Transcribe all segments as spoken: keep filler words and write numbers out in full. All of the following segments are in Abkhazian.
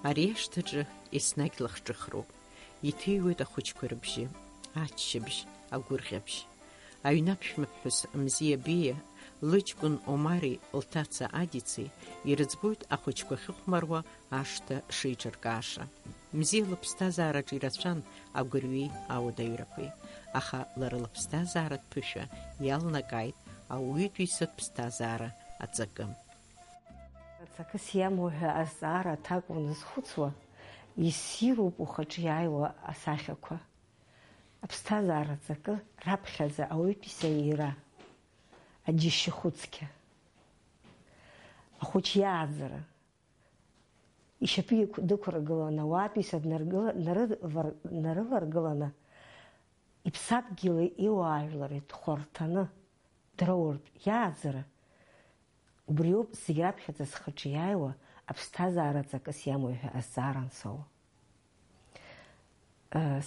Ари ашҭаҿы еснагь лахҿыхроуп. Иҭыҩуеит ахәыҷқәа рыбжьы, аччабжь, агәырӷьабжь. Аҩны аԥшәмаԥҳәыс Мзиа Беиа, лыҷкәын Омари лҭаца Адици ирыӡбоит ахәыҷқәа ахьыхәмаруа ашҭа шеиҿыркааша. Мзиа лыԥсҭазаараҿы ирацәан агәырҩеи ауадаҩрақәеи, аха лара лыԥсҭазааратә ԥышәа иалнакааит ауаҩытәыҩсатә ԥсҭазаара аҵакы. Аҵакыс иамоу ҳәа азҵаара аҭак уназхәыцуа, иссируп ухаҿы иааиуа асахьақәа. Аԥсҭазаара аҵакы раԥхьаӡа ауаҩытәыҩса иира, аџьашьахәыцқьа, ахәыҷ иааӡара, ишьапы иқә-, дықәыргыланы, ауаатәыҩса днаргыла-, днарывар-, днарыларгыланы, иԥсадгьыли иуаажәлари дхәарҭаны дроуртә иааӡара, убриоуп зегь раԥхьаӡа зхаҿы иааиуа аԥсҭазаара ҵакыс иамоу ҳәа азҵаара ансоуа.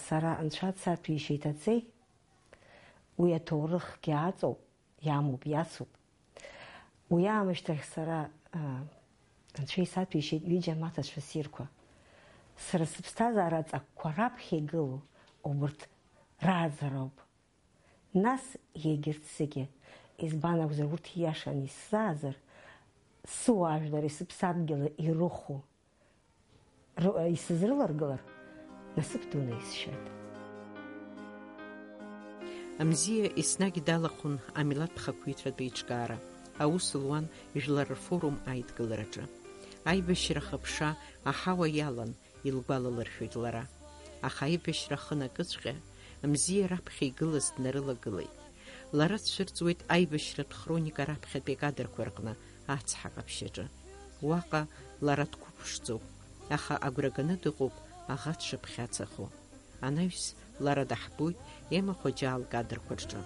Сара Анцәа дсаҭәеишьеит аҵеи, уи аҭоурыхгьы аҵоуп, иамоуп, иацуп. Уи аамышьҭахь сара, а, Анцәа исаҭәеишьеит ҩыџьа амаҭацәа ссирқәа. Сара сыԥсҭазаара аҵакқәа раԥхьа игылоу убырҭ рааӡароуп. Нас егьырҭ зегьы, избан акәзар, урҭ ииашаны исзаазар, сыуаажәлари сыԥсадгьыли ирыхәо, ры-, исызрыларгылар, насыԥ дуны исшьоит. Мзиа еснагь далахәын амилаҭ хақәиҭратә еиҿкаара. Аус луан Жәлар рфорум аидкылараҿы. Аибашьра ахыԥша аҳауа иалан, илгәалалыршәоит лара. Аха аибашьра ахы анакыҵәҟьа, Мзиа раԥхьа игылаз днарылагылеит. Лара дцәырҵуеит аибашьратә хроника раԥхьатәи акадрқәа рҟны, ацҳа ҟаԥшьаҿы. Уаҟа лара дқәыԥшӡоуп, аха агәра ганы дыҟоуп аӷа дшыԥхьацахо. Анаҩс лара даҳбоит Ема Хоџьаа лкадрқәа рҿы.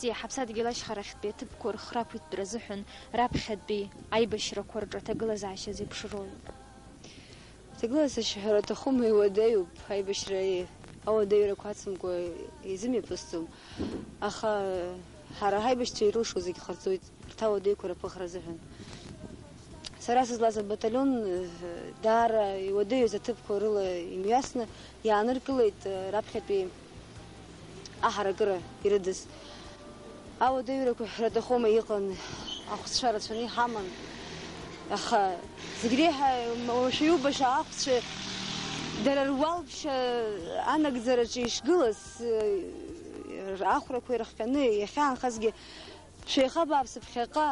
Зи, ҳаԥсадгьыл ашьхарахьтәи аҭыԥқәа рхы рақәиҭтәра азыҳәан раԥхьатәи аибашьрақәа рҿы аҭагылазаашьа зеиԥшроуи? Аҭагылазаашьа ҳәара аҭахума, иуадаҩуп, аибашьра ауадаҩрақәа ацымкәа изымҩаԥысӡом, аха ҳара ҳаибашьцәа ирылшо зегь ҟарҵоит. Рҭауадаҩқәа рыԥыхра азыҳәан. Сара сызлаз абаталион, э, даара иуадаҩыз аҭыԥқәа рыла имҩасны иааныркылеит, э, раԥхьатәи аҳаракыра ирыдыз. Ауадаҩрақәа ҳәара аҭахума, иҟан, ахәцәа рацәаны иҳаман, аха зегь реиҳа уашәа иубаша ахәцәа дара руалԥшьа анагӡараҿы ишгылаз, э, ахәрақәа ирыхҟьаны иахьаанхазгьы, Шәеиха бааԥс ԥхьаҟа,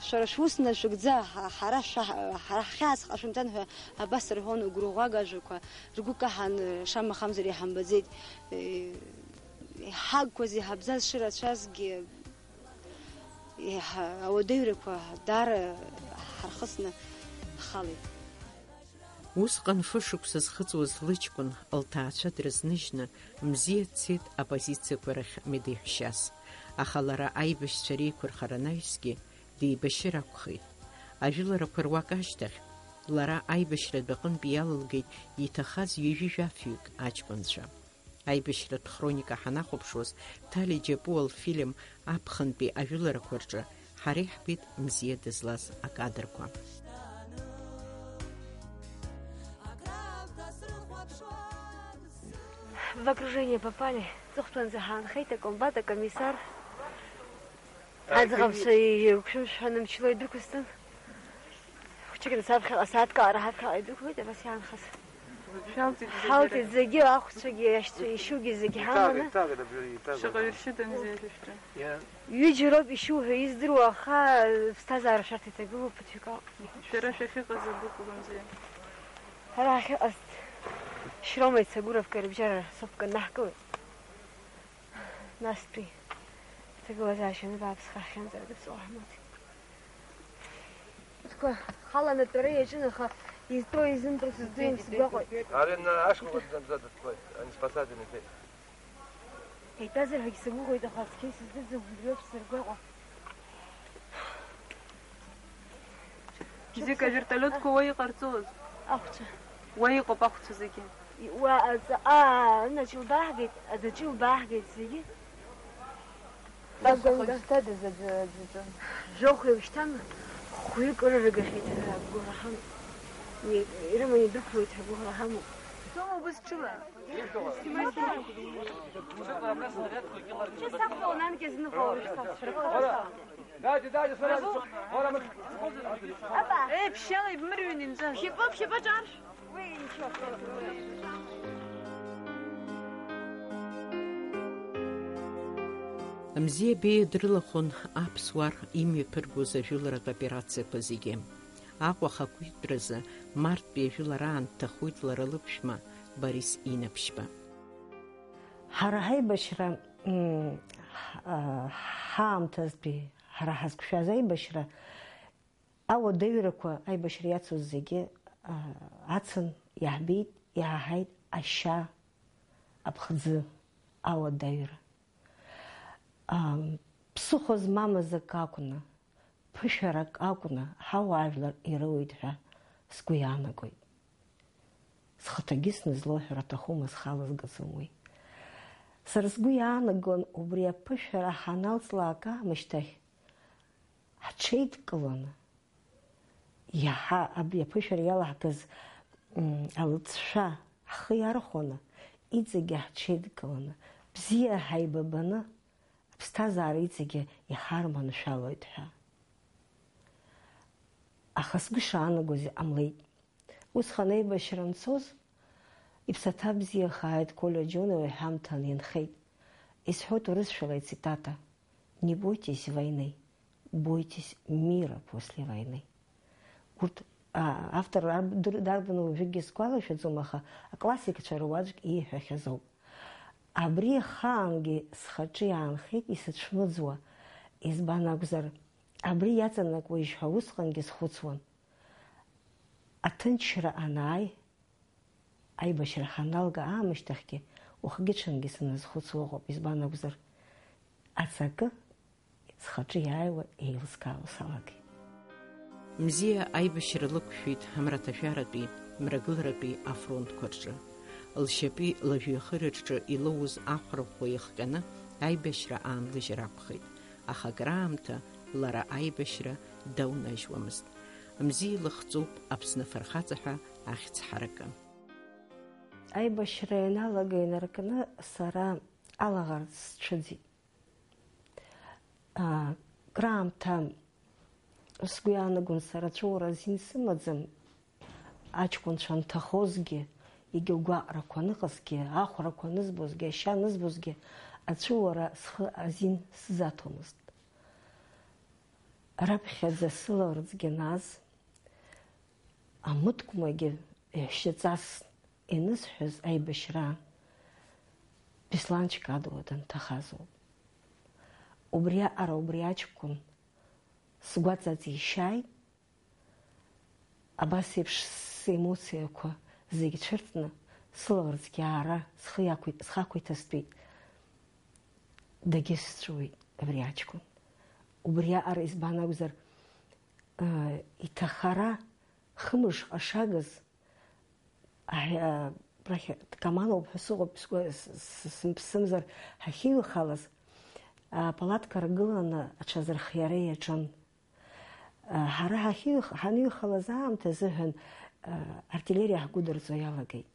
шәара шәус нашәыгӡа, ҳа-, ҳара шәа-, ҳара ҳхьаас ҳҟашәымҵан ҳәа абас рҳәон гәырӷәӷәага ажәақәа, ргәы каҳан, шамахамзар иҳамбаӡеит. Е, ҳагқәа зеиҳабзаз шырацәазгьы, еиҳа ауадаҩрақәа даара ҳархысны ҳхалеит. Усҟан фышықәса зхыҵуаз лыҷкәын лҭаацәа дрызныжьны, Мзиа дцеит аппозициақәа рахь медеҳәшьас, аха лара аибашьцәа реиқәырхара анаҩсгьы деибашьыр акәхеит. Ажәыларақәа руак ашьҭахь, лара аибашьратә аҟынтә иалылгеит иҭахаз ҩажәи жәафҩык аҷкәынцәа. Аибашьратә хроника ҳанахәаԥшуаз, Ҭали Џьапуа лфильм аԥхынтәи ажәыларақәа рҿы ҳара иаҳбеит Мзиа дызлаз акадрқәа. В окружение попали. Ҵыхәтәанӡа ҳаанхеит акомбат, акомиссар. Аӡӷабцәа еиқәшәымшәҳәаны мчыла идәықәысҵан. Хәыҷык насаԥхьаҟа, сааҭк ала ҳаԥхьаҟа идәықәлеит, абас иаанхаз. Шәалҵит зегьы. Ҳалҵит зегьы, ахәцәагьы, иашьцәа, ишьугьы зегьы ҳаманы. Итага, итага, да, бжьы, итага. Шаҟа ҩыршьыда Мзиа шәышәҭы? Ҩыџьа роуп ишьу ҳәа издыруа, аха ԥсҭазаара шәарҭа иҭагылоуп ԥыҭҩык ауп. Шәара шәахьыҟаз абыкәу, Мзиа? Ҳара ҳахьыҟаз Шьрома Ицагуровка рыбжьара сопка наҳкылеит. Настәи ҭагылазаашьаны бааԥс ҳахьынӡа дыԥсуа ҳмоҭеит. Урҭқәа ҳаланатәара иаҿын, аха изтәу изымтәу сыздыруам, сгәаҟуеит. Ара ашколаҿ дадыҭҟәеит, ани спасательный пети. Итәазар ҳәагьы сагәыӷуеит, аха цқьа исыздырӡом, убриоуп сзыргәаҟуа. Зегь авертолиотқәа уа иҟарҵоз? Ахәцәа. Уа иҟоуп ахәцәа зегьы. Уа аҵа, аа, анаҿ илбааҳгеит, адаҿ илбааҳгеит зегьы. Баша хәыҷ зҭадаз аӡәы, аӡәы. Жәохә еушьҭан, хәҩык ыраргахьеит ҳәа агәыӷра ҳамоуп. Ирыманы идәықәлоит ҳәа агәыӷра ҳамоуп. Сома убыс ҽыла? Снимай, снимай. Дади, дади, сразу. Э, ԥшьала ибмырҩын инҵәа. Шьапы, шьапы ҿаршә. Уи ничего. Мзиа Беиа дрылахәын аԥсуаа имҩаԥыргоз ажәыларатә операциақәа зегьы. Аҟәа ахақәиҭтәразы марттәи ажәылара аан дҭахоит лара лыԥшәма Борис Инаԥшьба. Ҳара ҳаибашьра, м, ҳ-, а, ҳаамҭазтәи ҳара ҳазқәшәаз аибашьра ауадаҩрақәа, аибашьра иацу зегьы, а, ацын, иаҳбеит, иаҳаҳаит ашьа, аԥхӡы, ауадаҩра. Ам, ԥсыхәа змамыз акы акәны, ԥышәарак акәны ҳауаажәлар ирыуеит ҳәа сгәы иаанагоит. Схаҭагьы снызлоу ҳәара аҭахума, схала згаӡом уи. Сара сгәы иаанагон убри аԥышәара ҳаналҵлак аамышьҭахь ҳҽеидкыланы, иаҳа абри аԥышәара иалаҳгаз, м, алыҵшәа ҳхы иархәаны, иҵегьы ҳҽеидкыланы, бзиа ҳаибабаны, аԥсҭазаара иҵегьы иҳарманшәалоит ҳәа. Аха сгәы шаанагоз иҟамлеит. Усҟан аибашьра анцоз, иԥсаҭа бзиахааит Коля Џьониа ҳәа амҭан инхеит. Исҳәоит урысшәала ицитата: «Не бойтесь войны, бойтесь мира после войны». Урҭ, а, автор арб-, дыр-, дарбану уажәыгьы сгәалашәаӡом, аха аклассикцәа руаӡәк ииҳәахьаз ауп. Абри ахаангьы схаҿы иаанхеит исыцәмыӡуа, избан акәзар, абри иаҵанакуеижь ҳәа усҟангьы схәыцуан. Аҭынчра анааи, аибашьра ҳаналга аамышьҭахьгьы, уахгьы-ҽынгьы саназхәыцуа ыҟоуп, избан акәзар, аҵакы схаҿы иааиуа еилыскаауа салагеит. Мзиа аибашьра лықәшәеит амраҭашәаратәи, мрагыларатәи афронтқәа рҿы. Лшьапи лажәҩахыреи рҿы илоуз ахәра ӷәӷәа иахҟьаны аибашьра аанлыжьыр акәхеит, аха акраамҭа лара аибашьра даунажьуамызт. Мзиа илыхҵоуп Аԥсны афырхаҵа ҳәа ахьӡ ҳаракы. Аибашьра ианалага инаркны сара алаӷырӡ сцәыӡит. А, краамҭа сгәы иаанагон сара аҵәуара азин сымаӡам, аҷкәынцәа анҭахозгьы, егьа гәаҟрақәа аныҟазгьы, ахәрақәа анызбозгьы, ашьа анызбозгьы, аҵәуара схы азин сзаҭомызт. Раԥхьаӡа сылаӷырӡгьы аназ, амыткәмагьы еҳәшьаҵас инысҳәаз аибашьраан Беслан Чкадуа данҭахаз ауп. Убриаҟара убри аҷкәын сгәаҵа ҵишьааит, абас еиԥш семоциақәа зегь цәырҵны, сылаӷырӡгьы аара схы иақәит-, схы ақәиҭыстәит. Дагьысҵәуеит абри аҷкәын. Убриаҟара избан акәзар, э, иҭахара хымш ашагаз, аҳ-, а, рахь дкамануп ҳәа сыҟоуп, сгәы, с-, с-, сымԥсымзар, ҳахьыҩхалаз, апалатка ргыланы аҽазырхиара иаҿын. А, ҳара ҳахьыҩх-, ҳаныҩхалаз аамҭа азыҳәан, а, артиллериа ҳгәыдырҵо иалагеит.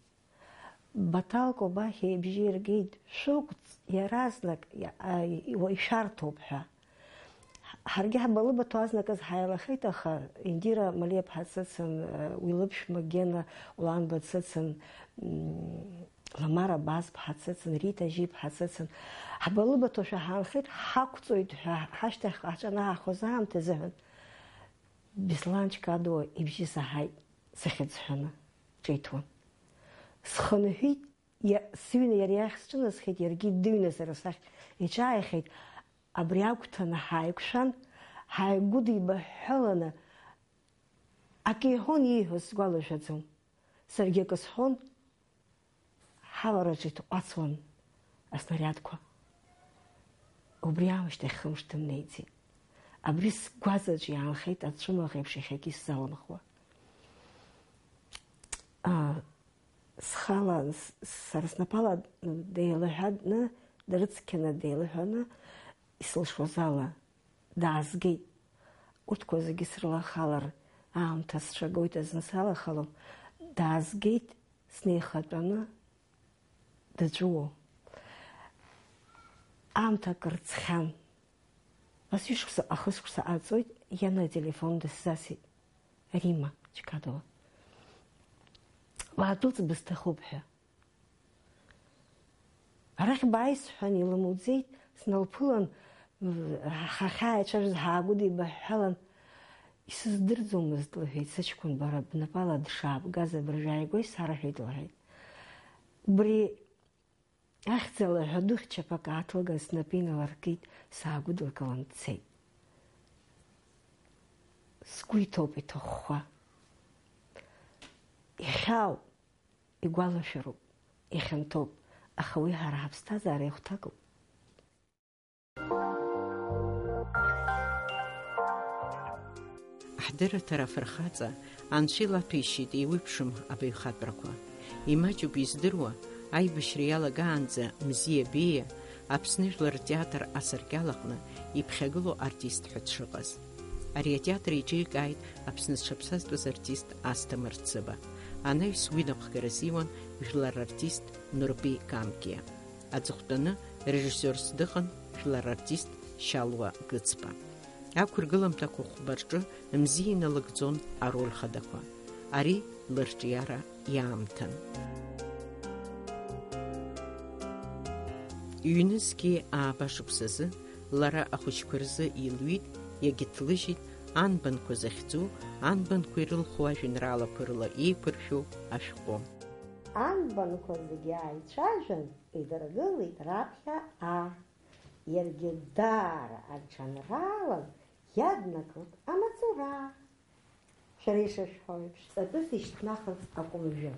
Баҭал Кобахьиа ибжьы иргеит, шәықәҵ, иаразнак, иа-, а, и-, уа-, ишәарҭоуп ҳәа. Ҳаргьы ҳбалыбаҭо азныказ ҳаилахеит, аха Индира Малиаԥҳа дсыцын, уи лыԥшәма Гена Уланба дсыцын, м, Ламара Базԥҳа дсыцын, Рита Жиԥҳа дсыцын. Ҳбалыбаҭошәа ҳаанхеит, ҳақәҵоит ҳәа ҳашьҭахьҟа ҳҿанаҳахоз аамҭа азыҳәан Беслан Чкадуа ибжьы саҳаит, сахьыӡҳәаны ҿиҭуан. Схынҳәит, иа-, сыҩны иара иахь сҿынасхеит, иаргьы дыҩны сара сахь иҿааихеит. Абри агәҭаны ҳааиқәшәан, ҳааигәыдибаҳәҳәаланы, акы иҳәон, ииҳәоз сгәалашәаӡом. Саргьы акы сҳәон, ҳавараҿы иҭҟәацуан аснариадқәа. Убри аамышьҭахь хымш дымнеиӡеит. Абри сгәаҵаҿ иаанхеит ацәымӷ еиԥш иахьагьы исзалымхуа. Аа, схала, с-, сара снапала деилаҳәаны, дрыцқьаны деилаҳәаны, исылшоз ала, даазгеит. Урҭқәа зегьы срылахалар, аамҭа сцәагоит азын салахалом. Даазгеит, снеихатәаны, дыҵәуо. Аамҭа акыр ҵхьан. Ас ҩышықәса, ахышықәса ааҵуеит, иана ателефон дысзасит. Римма Чкадова. Уаадәылҵ, бысҭахуп ҳәа. Арахь бааи сҳәан, илымуӡеит, сналԥылан, ҳахьааицәажәоз ҳаагәыдибаҳәҳәалан, исыздырӡомызт, лҳәеит, сыҷкәын бара бнапала дшаабгаз абыржәы ааигәа исарҳәеит, лҳәеит. Убри ахьӡала ҳәа духь чаԥак ааҭылган, снапы иналыркит, саагәыдылкылан дцеит. Сгәы иҭоуп иҭахәхәа. Ихьаау, игәалашәароуп, ихьанҭоуп, аха уи ҳара ҳаԥсҭазаара ихәҭакуп. Ҳдырраҭара афырхаҵа Анцәа илаҭәеишьеит еиуеиԥшым абаҩхатәрақәа. Имаҷуп издыруа, аибашьра иалагаанӡа Мзиа Беиа Аԥсны жәлар ртеатр асаркьал аҟны иԥхьагылоу артист ҳәа дшыҟаз. Ари атеатр еиҿикааит Аԥсны зҽаԥсазтәыз артист Асҭамыр Цыба. Анаҩс уи напхгара азиуан жәлар рартист Нурбеи Камкиа. Аҵыхәтәаны режиссиорс дыҟан жәлар рартист Шьалуа Гыцба. Ақәыргыламҭақәа хәба рҿы Мзиа иналыгӡон ароль хадақәа. Ари лырҿиара иаамҭан. Ҩнызқьи ааба шықәсазы лара ахәыҷқәа рзы илҩит, иагьыҭлыжьит Анбанқәа захьӡу, анбанқәа ирылху ажәеинраалақәа рыла еиқәыршәу ашәҟәы. Анбанқәа зегьы ааицәажәан, идыргылеит раԥхьа а. Иаргьы даара аҽанраалан, иаднакылт амаҵура. Шәара ишышәҳәо еиԥш, ҵакыс ишьҭнахырц акәымжәы.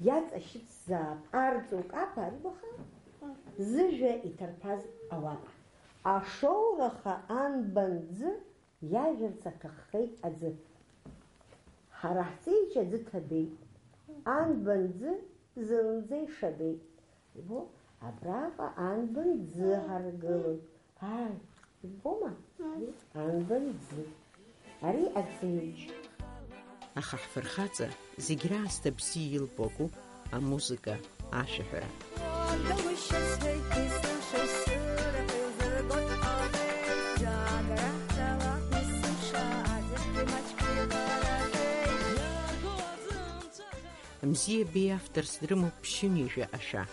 Иаҵашьыцзаап арҵу капа арбаха, зыжәҩа иҭарԥаз ауаа. Ашоураха анбанӡы иажәырц аҭаххеит аӡы. Ҳара ҳҵеиџь аӡы ҭабеит, анбанӡы зынӡа ишабеит. Ибо, абраҟа анбанӡы ҳаргылоит. Ааи, иббома? Ари анбанӡы? Ари аӡыҩ. Аха ҳфырхаҵа зегь раасҭа бзиа илбо акоуп амузыка, ашәаҳәара. Мзиа Беи авторс дрымоуп ԥшьынҩажәа ашәа.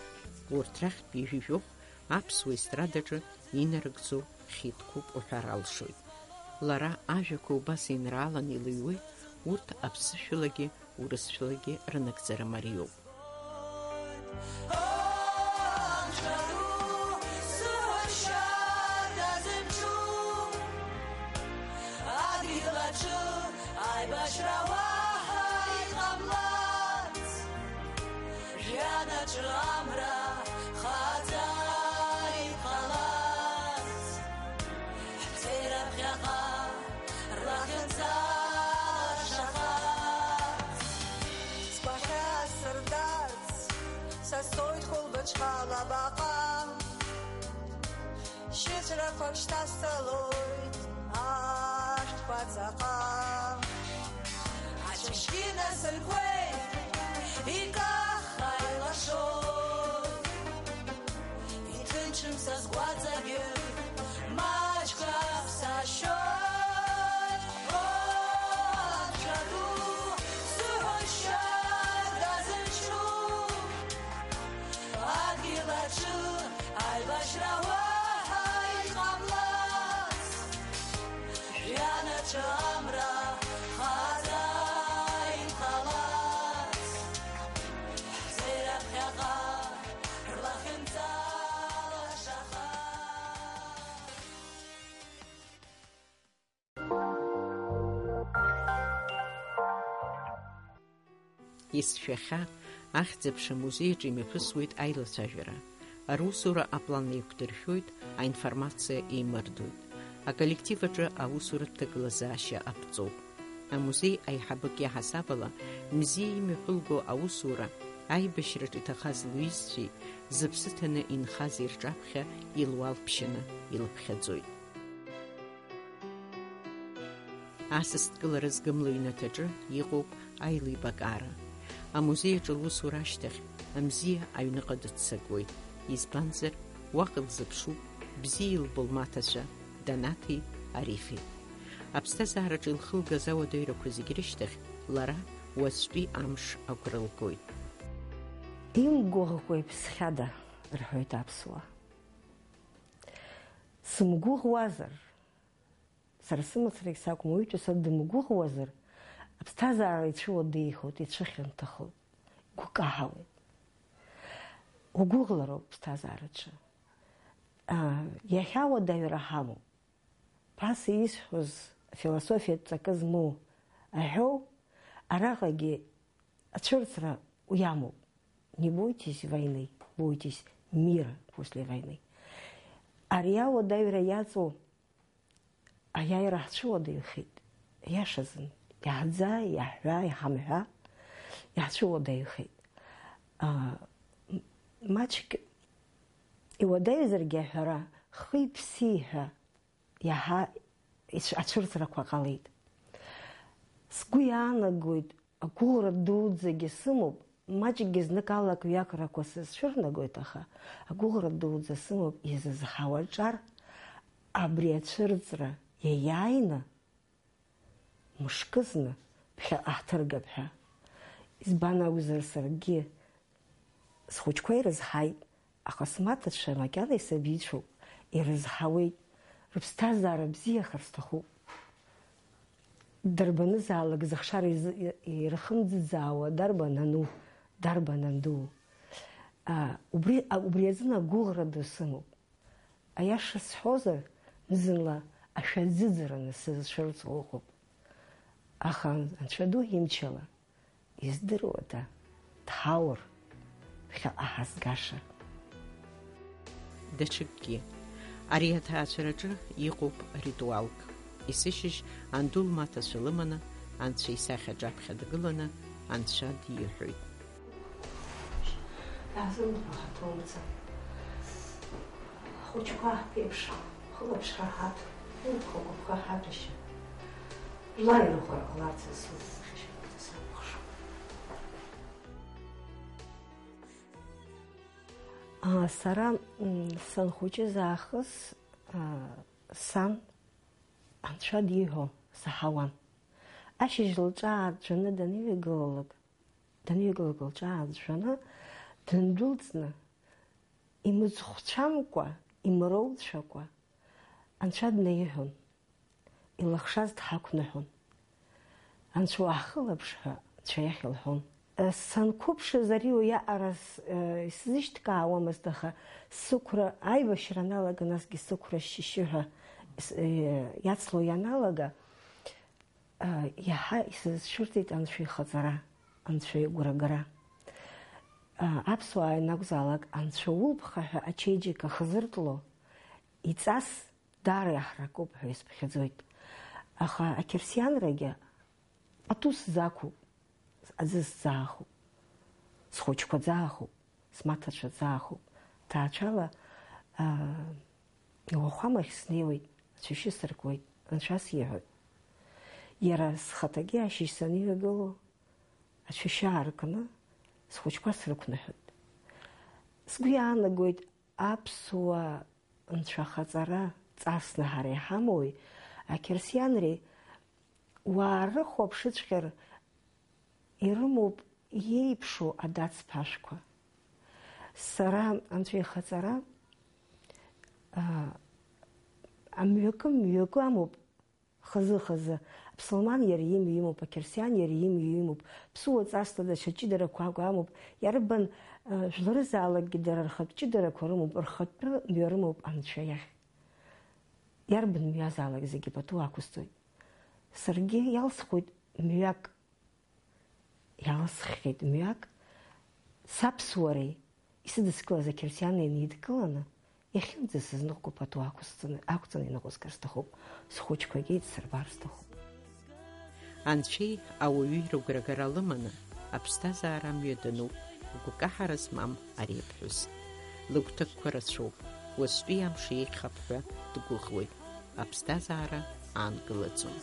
Урҭ рахьтә ҩажәи жәохә аԥсуа естрадаҿы инарыгӡо хьитқәоуп уҳәар алшоит. Лара ажәақәа убас инрааланы илыҩуеит, урҭ аԥсышәалагьы урысшәалагьы рынагӡара мариоуп. Адгьыл аҿы аибашьра уаҳа иҟамлац. Жәҩанаҿы амра хаҵа иҟалац, ҳцеира ԥхьаҟа рлахьынҵа шахац. Сгәахьаа сырдарц, са сцоит хәылбыҽхала абаҟа. Шьыҵәрақәак шьҭасҵалоит ашәҭқәа ҵаҟа. Ацәашьгьы насырқәеит, икаха илашоит. Иҭынчым са сгәаҵагьы, маҷк аԥсашьоит. О, Анцәа ду, сыҳәошьа дазымчу. Адгьыл аҿы аибашьра уаҳа иҟамлац, жәҩанаҿы амра хаҵа иҟалац, ҳцеира ԥхьаҟа рлахьынҵа лашаха. Есшәахьа, ахьӡ-аԥша амузеи аҿы имҩаԥысуеит аилацәажәара. Русура аплан еиқәдыршәоит, аинформациа еимырдоит. Аколлектив аҿы аусуратә ҭагылазаашьа аԥҵоуп. Амузеи аиҳабык иаҳасаб ала, Мзиа имҩаԥылго аусура, аибашьраҿы иҭахаз лҩызцәеи зыԥсы ҭаны инхази рҿаԥхьа илуалԥшьаны илыԥхьаӡоит. Асасдкылара згымло иҩнаҭаҿы иҟоуп аилибакаара. Амузеи аҿы лусура ашьҭахь, Амзиа аҩныҟа дыццакуеит, избанзар, уаҟа илзыԥшуп бзиа илбо лмаҭацәа Данаҭи Арифи. Аԥсҭазаараҿы илхылгаз ауадаҩрақәа зегьы рышьҭахь, лара уаҵәтәи амш агәра лгоит. Имгәыӷкәа иԥсхьада, рҳәоит аԥсуаа. Сымгәыӷуазар, сара сымацарагь сакәым, уаҩытәыҩса дымгәыӷуазар, аԥсҭазаара ицәыуадаҩхоит, ицәыхьанҭахоит, гәкаҳауеит. Угәыӷлароуп аԥсҭазаараҿы. Аа, иахьа уадаҩра ҳамоуп. Ԥаса исҳәоз, афилософиатә ҵакы змоу аҳәоу, араҟагьы ацәырҵра уи амоуп. Не бойтесь войны, бойтесь мира после войны. Ари ауадаҩра иаҵоу аиааира ҳцәыуадаҩхеит. Иашазын, иаҳӡа, иаҳҳәа, иҳамҳәа, иаҳцәыуадаҩхеит. Аа, м-, маҷк иуадаҩзаргьы аҳәара, хи-ԥси ҳәа иаҳа ицә-, ацәырҵрақәа ҟалеит. Сгәы иаанагоит, агәыӷра дуӡӡагьы сымоуп, маҷкгьы знык алак-ҩакрақәа сызцәырнагоит, аха агәыӷра дуӡӡа сымоуп изызҳауа аҿар, абри ацәырҵра иаиааины, мышкызны ԥхьаҟа ҳҭыргап ҳәа. Избан акәзар, саргьы схәыҷқәа ирызҳаит, аха смаҭацәа макьана исабицәоуп, ирызҳауеит, рыԥсҭазаара бзиахар сҭахуп. Дарбанызаалак зыхшара изы-, ирхымӡыӡаауа дарбан ану, дарбан анду? А, убри, а, убри азын агәыӷра ду сымоуп. Аиаша сҳәозар, зынла ашәаӡыӡараны сызцәырҵуа ыҟоуп. Аха Анцәа ду имчала, издыруада, дҳаур, ԥхьаҟа ҳазгаша. Даҽакгьы. Ари аҭаацәараҿы иҟоуп ритуалк. Есышьыжь анду лмаҭацәа лыманы, Анцәа исахьа аҿаԥхьа дгыланы, Анцәа диҳәоит. Иаҳзымхәа ҳаҭоумҵан. Ҳхәыҷқәа ҳԥеиԥш, ҳхылаԥшра ҳаҭ, урҭ хәагәыԥха ҳаҭәашьа. Жәлар ирыхәара ҟаларц асы сахьа сакәыхшоуп. Аа, сара, м, санхәыҷыз аахыс, аа, сан Анцәа диҳәо саҳауан. Ашьыжь лҿы ааӡәӡәаны даныҩагылалак, даныҩагылалак лҿы ааӡәӡәаны дындәылҵны, имыцхәцәамкәа, имроуцәакәа, Анцәа днаиҳәон, илыхшаз дҳақәныҳәон. Анцәа уаҳхылаԥш ҳәа Анцәа иахь лҳәон. Санқәыԥшыз, ари уиаҟара с-, исзышьҭкаауамызт, аха сықәра аибашьра аналага, насгьы сықәра шьшьыҳәа с-, иацло ианалага, иаҳа исызцәырҵит Анцәа ихаҵара, Анцәа игәрагара. Аԥсуаа ианакәзаалак, Анцәа улԥха ҳәа ачеиџьыка хзыртло, иҵас даара иаҳракуп ҳәа исԥхьаӡоит. Аха ақьырсианрагьы атәы сзақәуп, аӡы сзаахуп, схәыҷқәа ӡаахуп, смаҭацәа ӡаахуп. Ҭаацәала, аа, ауахәамахь снеиуеит, ацәашьы сыркуеит, анцәа сиҳәоит. Иара схаҭагьы ашьыжь саныҩагыло, ацәашьы ааркны, схәыҷқәа срықәныҳәоит. Сгәы иаанагоит, аԥсуа нцәахаҵара ҵасны ҳара иҳамоуи, ақьырсианреи уаарыхәаԥшыҵәҟьар, ирымоуп иеиԥшу адацԥашәқәа. Сара анцәа ихаҵара, аа, амҩакы, мҩакы амоуп. Хазы-хазы, аԥсылман иара имҩа имоуп, ақьырсиан иара имҩа имоуп, ԥсуа ҵасла даҽа ҷыдарақәак амоуп, иарбан, э, жәларызаалакгьы дара рхатә ҷыдарақәа рымоуп, рхатәы мҩа рымоуп Анцәа иахь. Иарбан мҩазаалак зегьы пату ақәысҵоит. Саргьы иалсхуеит мҩак, иалсххьеит мҩак, саԥсуареи исыдыскылаз ақьырсиани еидкыланы, Иахьынӡа сызныҟәгоу пату ақәысҵаны, ақәҵаны иныҟәызгар сҭахуп, схәыҷқәагьы еицсырбар сҭахуп. Анцәеи ауаҩи рыгәрагара лыманы аԥсҭазаара амҩа дануп гәкаҳара змам ари аԥҳәыс. Лыгәҭакқәа рацәоуп, уаҵәтәи амш еиӷьхап ҳәа дгәыӷуеит, аԥсҭазаара аанкылаӡом.